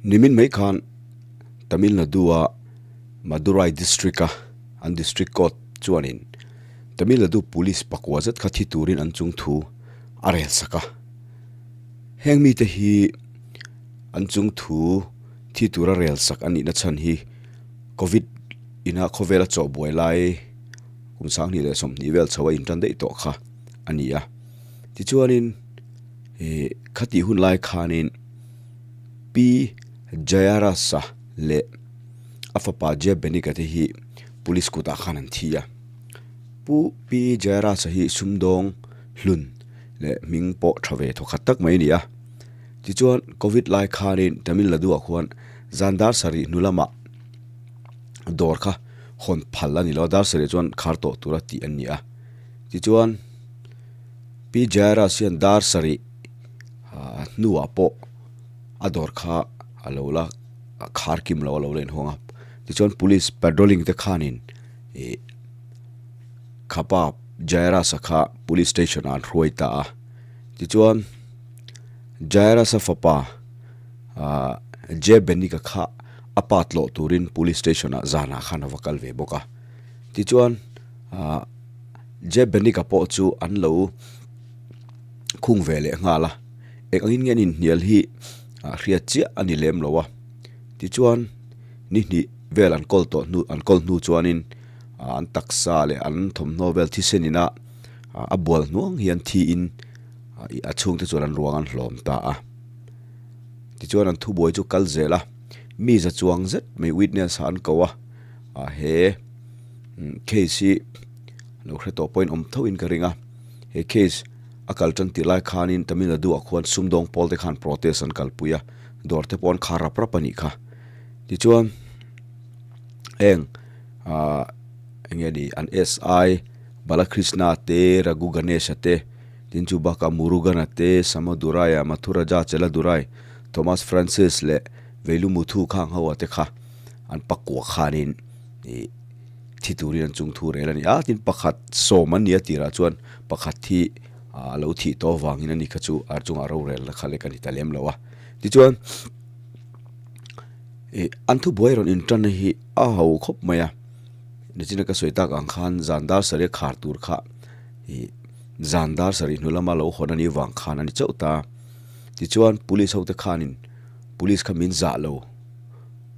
Nimin mai khan Tamil Nadu-a Madurai District-a an District Court chuanin Tamil Nadu Police pakua zet kha thi turin an chung thu a rel sak a. Heng mite hi an chung thu thi tura rel sak a nihna chhan hi Covid ina khawvela chawh buai lai kum 2020 vel chho a intan daih tawh kha a ni a. Tichuanin ih khatih hun lai khanin Pi Jayarasa leh a fapa J Benika te hi police kutah khan an thi a. Pu Pi Jayarasa hi sumdawng hlun leh hming pawh tha ve thawkhat tak mai a ni a. Tichuan Covid lai khanin Tamil Nadu ah khuan zan dar sarih hnu lamah dawr kha hawn phal a ni lo a, dar sarih chuan khar tawh tura tih an ni a. Tichuan Pi Jayarasa hian dar sarih hnuah pawh a dawr kha a lo la khar kim lo a lo la inhawng a tichuan police patrolling te khanin ih khapa Jairus-a kha police station ah an hruai ta a tichuan Jairus-a fapa ah J Benik-a kha a pa tlawh turin police station ah zanah khan a va kal ve bawk a tichuan ah J Benik-a pawh chu an lo. khung ve leh nghal a eng angin nge an inhnial hi ah hriat chiah a ni lem lo a tichuan ni hnih vel an kawl tawh hnu an kawl hnu chuanin ah an taksa leh an thawmhnaw vel thisen ina ah a bual hnuang hian thiin ah ih a chhungte chuan an ruang an hlawm ta a tichuan an thubuai chu kal zel a mi za chuang zet mai witness ah an ko a ah he case hi lo hre tawh pawhin awm tho in ka ring a. He case a kal tan tih lai khanin Tamil Nadu ah khuan sumdawng pawl te khan protest an kalpui a, dawr te pawh an khar rap rap a nih kha. Tichuan heng ah eng nge ni an SI Balakrishna te, Raghu Ganesha te, tin chu bakah Murugana te, Samaduraya, Mathuraja Cheladurai, Thomas Francis leh Velumuthu khang ho ah te kha an pakua khanin ih thi turin an chung thu rel a ni a tin pakhat sawm an ni a tirah chuan pakhat hi a lo thih tawh avangin ani kha chu a chungah rorel na kha lek a ni ta lem lo a tichuan ih an thubuai rawn intan hi a ho khawp mai a nichina ka sawi tak ang khan zan dar sarih a khar tur kha ih zan dar sarih hnu lama lo hawn a nih vang khan a ni chauh ta tichuan police ho te khanin police kha min zah lo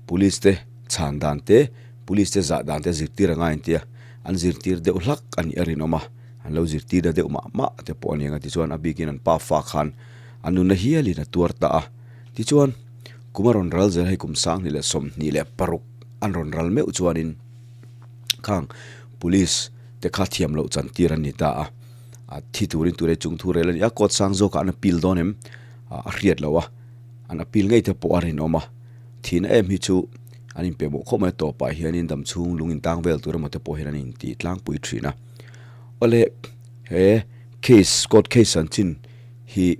police te chhan dan te. Police te zah dan te zirtir a ngai an tia, an zirtir deuh hlak a nih a rinawm a, an lo zirtir na deuh mah mah te pawh a ni ang a tichuan a bikin an pa fa khan an nunna hialin a tuar ta a, tichuan kum a rawn ral zel hei kum 2026 an rawn ral meuh chuanin khang police te kha thiam loh chan tir an ni ta a, a thi turin ture chung thu rel a ni a, court sang zawkah an appeal dawn em a hriat loh a, an appeal ngei te pawh a rinawm a, thihna em hi chu. An inpe mawh khawp mai a tawpah hianin dam chhung lung intang vel tur emaw te pawh hian an intih tlangpui thin a. Awle he case court case an chin hi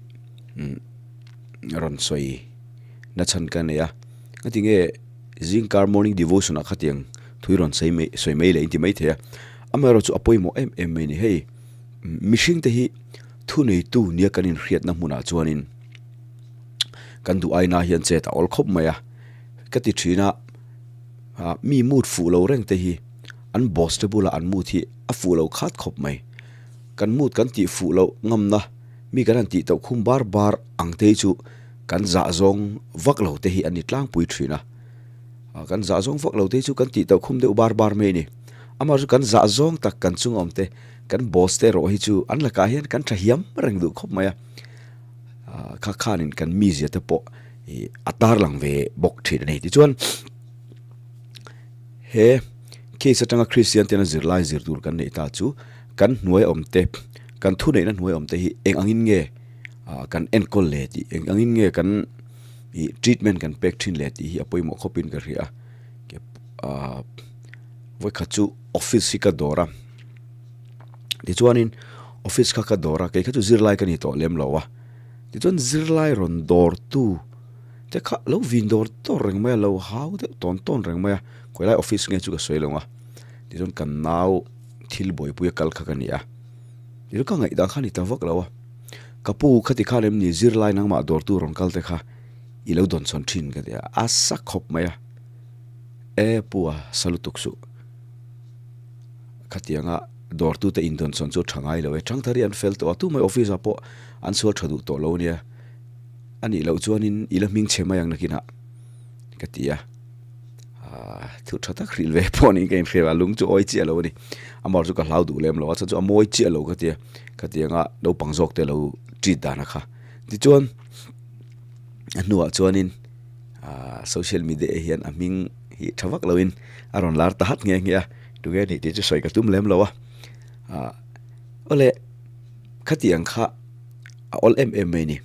rawn sawi na chhan ka nei a. Engati nge zingkar morning devotion ah khatiang thui rawn sawi mai sawi mai leh inti mai thei a. Amaherawh chu a pawimawh em em mai a ni. Hei mihring te hi thuneitu nia kan inhriatna hmunah chuanin kan duh aina hian chet a awl khawp mai a. Ka ti thin a, ah mi mood fuh lo reng te hi an boss te bulah an mood hi a fuh lo khat khawp mai. Kan mood kan tih fuh loh ngamna mi kan han tih tauh khum bar bar ang te hi chu kan zah zawng vak lo te hi an ni tlangpui thin a. Ah kan zah zawng vak lo te hi chu kan tih tauh khum deuh bar bar mai a ni. Amah chu kan zah zawng tak kan chung awm te kan boss te erawh hi chu an lakah hian kan tha hiam reng duh khawp mai a. Ah kha khanin kan mizia te pawh ih a tarlang ve bawk thin a ni. Tichuan he case atanga Christian tena zirlai zir tur kan neih ta chu kan hnuai awm te kan thuneihna hnuai awm te hi eng angin nge ah kan enkawl le tih eng angin nge kan ih treatment kan pek thin le tih hi a pawimawh khawpin ka hria a ah vawikhat chu office hi ka dawr a tichuanin office kha ka dawr a kei kha chu zirlai ka ni tawh lem lo a. Tichuan zirlai rawn dawrtu te kha lo vin dawr dawr reng mai a, lo hau deuh tawn tawn reng mai a, khawi lai office nge chu ka sawi lo ang a, tichuan kan nau thil buaipui a kal kha ka ni a, tichuan ka ngaihdan kha a ni ta vak lo a, ka pu khati khan em ni zirlai nangmah dawrtu rawn kal te kha i lo dawnsawn thin ka ti a, a sa khawp mai a, e pu a sa lutuk suh khatianga dawrtute indawnsawn chu a tha ngai lo e, Thangthari an fel tawh a, tumah office ah pawh an sual tha duh tawh lo ania, a nih loh chuanin i la hming chhe mai ang nakinah ka ti a, aaa thu tha tak hrilh ve pawh niin ka inhria a, lung chu awi chiah lo a ni, amah chu ka hlau duh lem lo a, chuan chu a mawi chiah lo ka ti a, khatianga naupang zawk te lo treat dan a kha tichuan. A hnuah chuanin aaa social media ah hian a hming hi tha vak loin a rawn lar ta hat nghe nghe a tunge nih tih chu sawi ka tum lem lo a ah awle khatiang kha a awl em em mai ni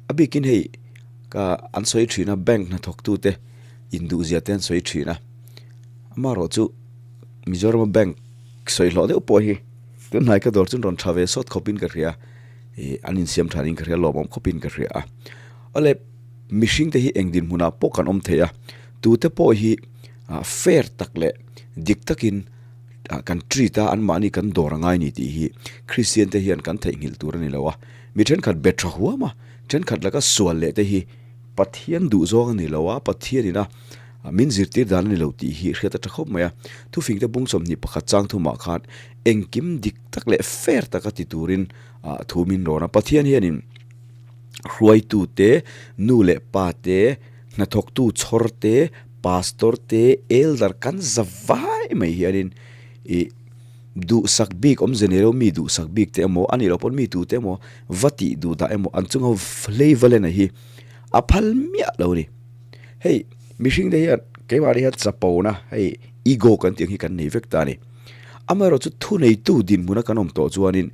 a bikin hei ka an sawi thin a bank hnathawk tute induh zia te an sawi thin a amaherawh chu Mizoram a bank sawi hlawh deuh pawh hi tunhnai ka dawr chu an rawn tha ve sawt khawpin ka hria. Ih an insiam thanin ka hria lawmawm khawpin ka hria a. Awle mihring te hi eng dinhmunah pawh kan awm thei a, tute pawh hi ah fair tak leh dik takin ah kan treat a anmahni kan dawr a ngai ni tih hi Kristian te hian kan theihnghilh tur a ni lo a. Mi thenkhat be tha huam a, thenkhat laka sual leh te hi Pathian duh zawng a ni lo a, Pathianin a min zirtir dan a ni lo tih hi hriat a tha khawp mai a. Thufingte bung 21 chang thumah khan engkim dik tak leh fair taka ti turin ah thu min rawn a. Pathian hianin hruaitute, nu leh pa te, hnathawktu chhawr te, pastor te, elder kan za vai mai hianin ih duhsak bik awmze nei lo mi duhsak bik te emaw a nih loh pawn mi tute emaw va tih duh dah emaw an chunga hlei va len a hi a phal miah lo a ni. Hei mihring te hian keimahni hian chapona hei ego kan tih ang hi kan nei vek ta a ni. Amaherawhchu thuneitu dinhmuna kan awm tawh chuanin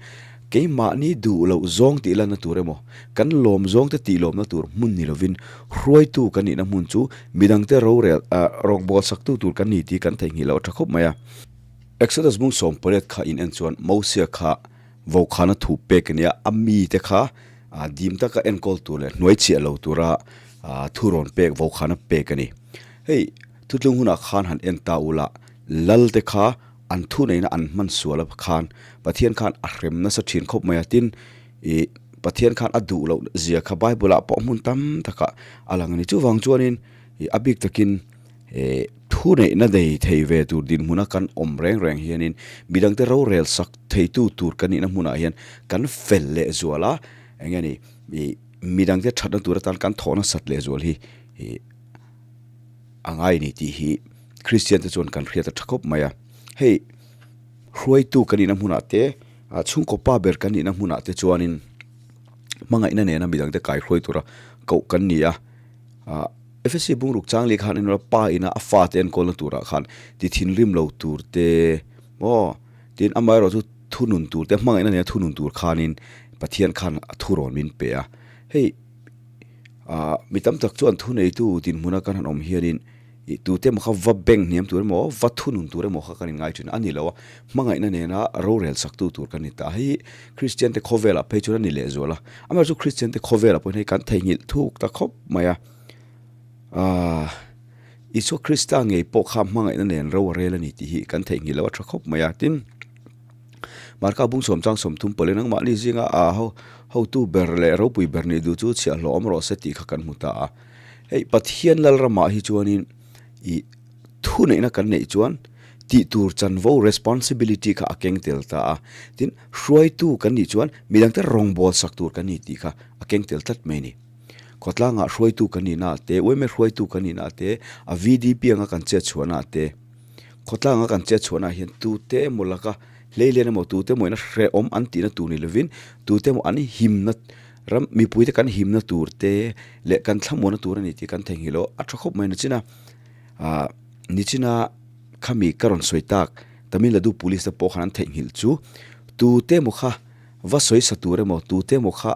keimahni duh loh zawng tih lanna tur emaw, kan lawm zawngte tih lawmna tur hmun ni lovin hruaitu kan nihna hmun chu midangte rorel ah rawngbâwl saktu tur kan ni tih kan theihnghilh loh a tha khawp mai a. Exodus bung 18 kha in en chuan Mosia kha vokhana thu pek a nia, a mite kha dim taka enkawl tur leh hnuai chiah lo tura thu rawn pek vokhana pek a ni. Hei thutlung hunah khan han en ta ula, Lal te kha an thu neihna an hman sual a khan Pathian khan a hrem nasa thin khawp mai a, tin ih Pathian khan a duh loh zia kha Bible ah pawh hmun tam takah a lang a ni. Chuvang chuanin ih a bik takin eh thu neihna nei thei ve tur dinhmuna kan awm reng reng hianin midangte rorel sak theitu tur kan nihna hmunah hian kan fel leh zual a, eng nge ni ih midangte thatna tur atan kan thawh nasat leh zual hi ih a ngai a ni tih hi Kristian te chuan kan hriat a tha khawp mai a, hei hruaitu kan nihna hmunah te ah chhungkaw pa ber kan nihna hmunah te chuanin hmangaihna nena midangte kai hruai tura koh kan ni a, ah FSC bungruk chang leh khan enawh pa ina a fate enkawlna turah khan ti thinrim lo tur te maw tin amaherawh chu thunun tur te hmangaihna nena thunun tur khanin Pathian khan a thurawn min pe a, hei ah mi tam tak chuan thuneitu dinhmuna kan han awm hianin. Ih tute emaw kha va bank hniam tur emaw, va thunun tur emaw kha kan inngai thin a ni lo a, hmangaihna nena rorel saktu tur kan ni ta. Hei hi Kristian te khawvelah phei chuan a ni lehzual a, amaherawhchu Kristian te khawvelah pawhin hei kan theihnghilh thuk ta khawp mai a. Aaa Isua Krista ngei pawh kha hmangaihna nen ro a rel a ni tih hi kan theihnghilh loh a tha khawp mai a. Tin, Marka bung sawm chang 30 pawlin nangmahni zinga aa ho hotu ber leh ropui ber nih duh chu chhiahhlawh awm rawh se tih kha kan hmu ta a. Hei Pathian Lalramah hi chuanin ih thu neihna kan neih chuan tih tur chanvo responsibility kha a keng tel ta a, tin hruaitu kan nih chuan midangte rawngbâwl sak tur kan ni tih kha a keng tel tlat mai a ni. Khawtlangah hruaitu kan nihna ah te, uaime hruaitu kan nihna ah te, a VDP anga kan chet chhuahna ah te, khawtlanga kan chet chhuahna ah hian tute emaw laka hleilian emaw tute emaw ina hrehawm an tihna tur ni lovin tute emaw an himna Ram mipuite kan himna tur te leh kan thlamuanna tur a ni tih kan theihnghilh aw. A tha khawp mai nichina ah nichina khami ka rawn sawi tak Tamil Nadu Police te pawh khan an theihnghilh chu tute emaw kha va sawi sa tur emaw tute emaw kha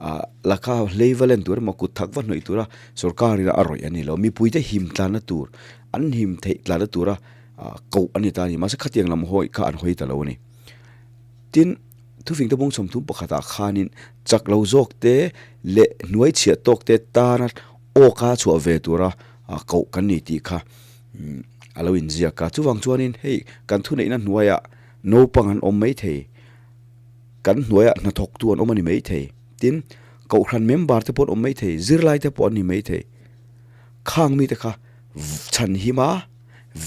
ah laka hlei va len tur emaw kut thak va hnawih tura sorkar ina a rawih a ni lo. Mipuite him tlanna tur an him theih tlanna tura ah koh a ni ta a ni. Mahse khatiang lam hawi kha an hawi ta lo a ni. Tin, thufingte bung 30 pakhatah khanin chak lo zawk te leh hnuai chhiah tawk te tana awka chhuah ve tura koh kan ni tih kha a lo inziak a. Chuvang chuanin hei kan thuneihna hnuaiah naupang an awm mai thei, kan hnuaiah hnathawktu an awm a ni mai thei. Tin, kohhran member te pawh an awm mai thei, zirlai te pawh an ni mai thei. Khang mite kha chhan him a,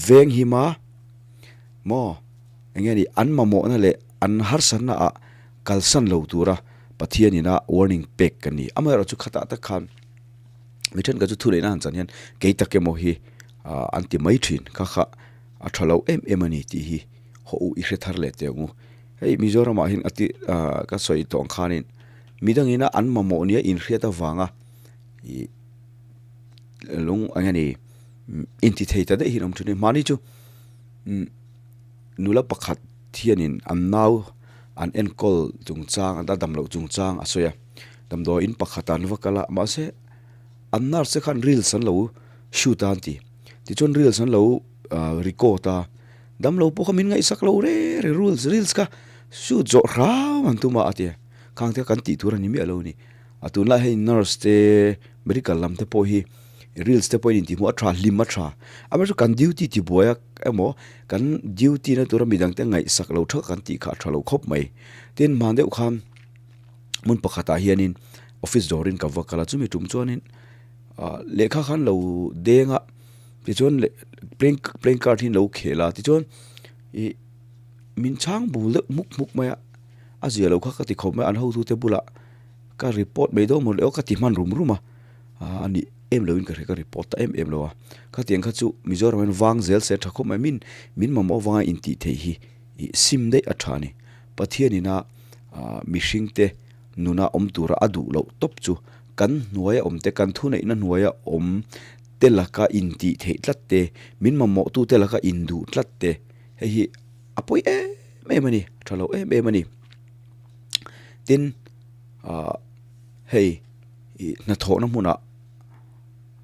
veng him a, maw eng nge ni an mamawhna leh an harsatna ah kalsan lo tura Pathian ina warning pek ka ni. Amaherawhchu khatah tak khan mi thenkhat chu thuneihna han chan hian kei tak emaw hi an ti mai thin kha kha a tha lo em em a ni tih hi haw u i hre thar leh teh ang u. Hei Mizoramah hian a ti ka sawi tawh ang khanin midangina an mamawh nia inhriat avanga ih lung eng nge ni inti thei ta daih hi an awm thin a ni. Mahni chu nula pakhat hianin an nau an enkawl chungchang a dam loh chungchang a sawi a damdawiin pakhat ah an va kal a mahse an nurse te khan reels an lo shoot a an ti tichuan reels an lo ah record a damlo pawh kha min ngaihsak lo reng reng rules reels kha shoot zawh hram an tum a a ti a khang te kha kan tih tur a ni miah lo a ni a tunlai hei nurse te medical lam te pawh hi reels te pawhin intihhmuh a tha hlim a tha amaherawhchu kan duty tibuai a emaw kan duty na tura midang te ngaihsak lo thak kan tih kha a tha lo khawp mai tin hman deuh khan hmun pakhatah hianin office dawrin ka va kal a chumi tum chuanin ah lehkha khan lo deng a tichuan leh playing playing card hi an lo khel a tichuan ih min chhang bul deuh hmuk hmuk mai a a zia lo kha ka ti khawp mai a an hotute bulah ka report mai dawn maw le aw ka ti hman rum rum a ah a nih em loin ka hria ka report ta em em lo a khatiang kha chu Mizoram hian vang zel se tha khawp mai min min mamawh avanga intih theih hi ih sim daih a tha a ni Pathian ina ah mihring te nuna awm tura a duh loh tawp chu kan hnuaia awm te kan thuneihna hnuaia awm te laka intih theih tlat te min mamawh tu te laka induh tlat te hei hi a pawi em em a ni tha lo em em a ni tin ah hei ih hnathawhna hmunah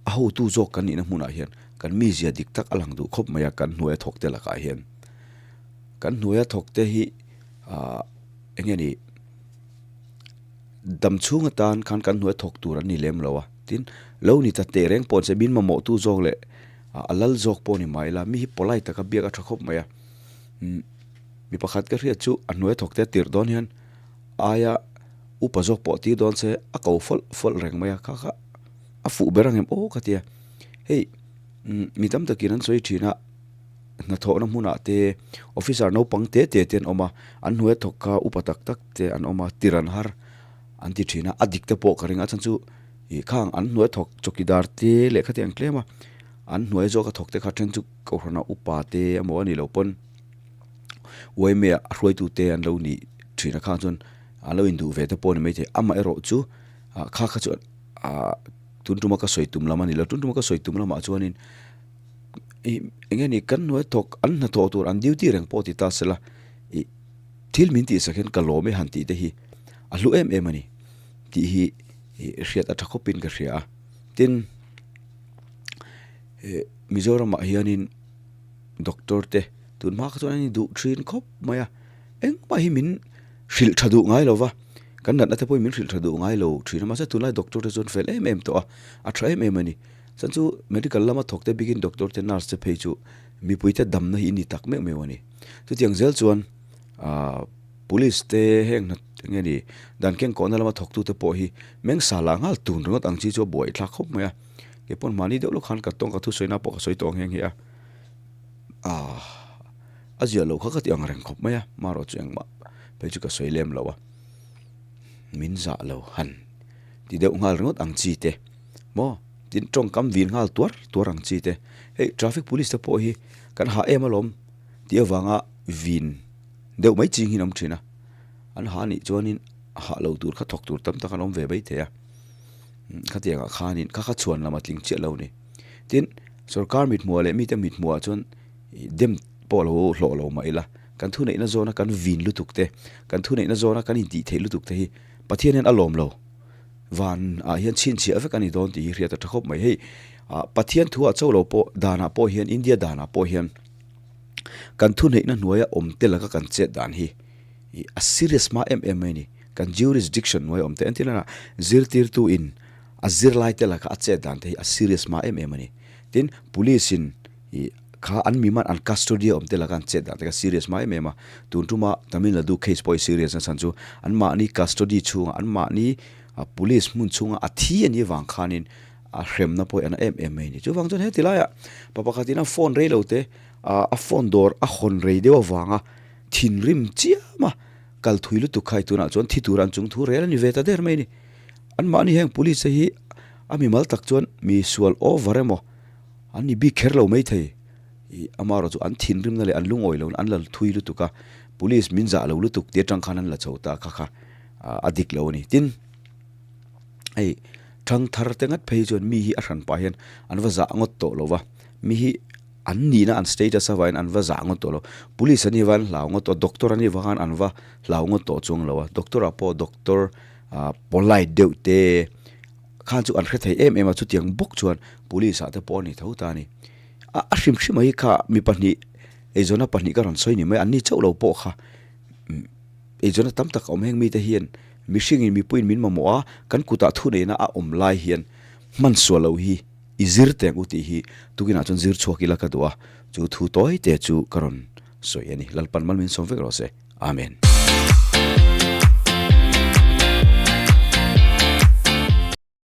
a hotu zawk kan nihna hmunah hian kan mizia dik tak a lang duh khawp mai a kan hnuaia thawk te lakah hian kan hnuaia thawk te hi ah eng nge ni dam chhung atan khan kan hnuaia thawk tur an ni lem lo a tin lo ni ta teh reng pawh an se min mamawh tu zawk leh a lal zawk pawh ni mai la mi hi polite taka biak a tha khawp mai a umm mi pakhat ka hriat chu a hnuaia thawk te a tirh dawn hian aia upa zawk pawh tir dawn se a ko fawlh fawlh reng mai a kha kha a fuh ber ang em aw ka tia hei umm mi tam takin an sawi thin a hnathawhna hmunah te officer naupang te te te an awm a an hnuaia thawk kha upa tak tak te an awm a tir an har an ti thin a a dik te pawh ka ring a chhan chu ih khang an hnuaia thawk chawkidar te leh khati ang tlem a an hnuai zawka thawk te kha then chu kohhrana upa te emaw a nih loh pawn uaimea a hruaitu te an lo nih thin a khang chuan an lo induh ve te pawh a ni maithei amaherawh chu ah kha kha chu ah tun tuma ka sawi tum lam a ni lo tun tuma ka sawi tum lamah chuanin ih eng nge ni kan hnuai thawk an hnathawh tur an duty reng pawh ti ta sela ih thil min tih sak hian ka lawm e han tih te hi a hlu em em a ni tih hi ih hriat a tha khawpin ka hria a tin ih Mizoramah hianin doctor te tun hma kha chuan an induh thin khawp mai a engmah hi min hrilh tha duh ngai lo va kan natna te pawhin min hrilh tha duh ngai lo thin a mahse tunlai doctor te chuan fel em em tawh a a tha em em a ni chuan chu medical lama thawk te bikin doctor te nurse te phei chu mipui te damna hi ni tak meuh meuh a ni chutiang zel chuan ahh police te heng hna eng nge ni dan kengkawhna lama thawk tu te pawh hi meng sa lah nghal tun ringawt ang chi chu a buai thlak khawp mai a keipawn mahni deuh lawk khan ka tawng ka thusawi na pawh ka sawi tawh nghe nghe a ahh a ziah loh kha ka ti ang reng khawp mai a marawh chu engmah phei chu ka sawi lem lo a min zah lo han ti deuh nghal ringawt ang chi te maw tin tawngkam vin nghal tuar tuar ang chi te hei traffic police te pawh hi kan hah em alawm tih avanga vin deuh mai ching hi an awm thin a an hah anih chuanin hah lo tur kha thawk tur tam tak an awm ve maithei a khatiangah khanin kha kha chhuan lam a tling chiah lo a ni tin sorkar mithmuh leh mite mithmuhah chuan ih dem pawh lo hlawh lo mah ila kan thuneihna zawna kan vin lutuk te kan thuneihna zawna kan intih theih lutuk te hi Pathian hian a lawm lo van ah hian chhinchhiah vek a ni dawn tih hi hriat a tha khawp mai hei ah Pathian thu ah chauh lo pawh danah pawh hian India danah pawh hian kan thuneihna hnuaia awm te laka kan chet dan hi ih a serious hma em em mai a ni kan jurisdiction hnuaia awm te entir nana zirtirtu in a zirlai te laka a chet dan te hi a serious hma em em a ni tin police in Ih kha an mi man an custody a awm te laka an chet dan te kha serious hma em em a, tun tuma Tamil Nadu case pawh hi serious na chhan chu an mahni custody chhunga an mahni police hmun chhunga a thi a nih avang khanin A hremna pawh hi a na em em mai a ni. Chuvang chuan heti laiah pa pakhatin a phone rei lo te a phone dawr a hawn rei deuh avanga thinrim chiam a kal thui lutuk kha tunah chuan thi tur an chung thu rel a ni ve ta der mai a ni. Anmahni heng police te hi a mimal tak chuan mi sual over emaw an ni bik kher lo maithei. Ih amaherawh chu an thinrimna leh an lungawi lohna an la thui lutuk a, police min zah lo lutuk tih atang khan an la chho ta kha kha a dik lo a ni. Tin, hei thangthar te ngat phei chuan mi hi a hran pah hian an va zah ngawt tawh lo va, mi hi an nihna an status avangin an va zah ngawt tawh lo. Police an nih avangin an hlau ngawt tawh a, doctor an nih avangin an va hlau ngawt tawh chuang lo a, doctor ah pawh doctor ah polite deuh te khan chu an hre thei em em a, chutiang bawk chuan police ah te pawh a ni tho ta a ni. A a hrim hrim mai kha mi pahnih eizawnna pahnih ka rawn sawi ni mai an ni chauh lo pawh kha eizawnna tam tak a awm heng mite hian mihringin mipuiin min mamawh a kan kutah thu neihna a awm lai hian hman sual loh hi i zir teng u tih hi tukinah chuan zir chhuak ila ka duh a chu thu tawi te chu ka rawn sawi a ni Lalpan mal min sawm vek rawh se Amen.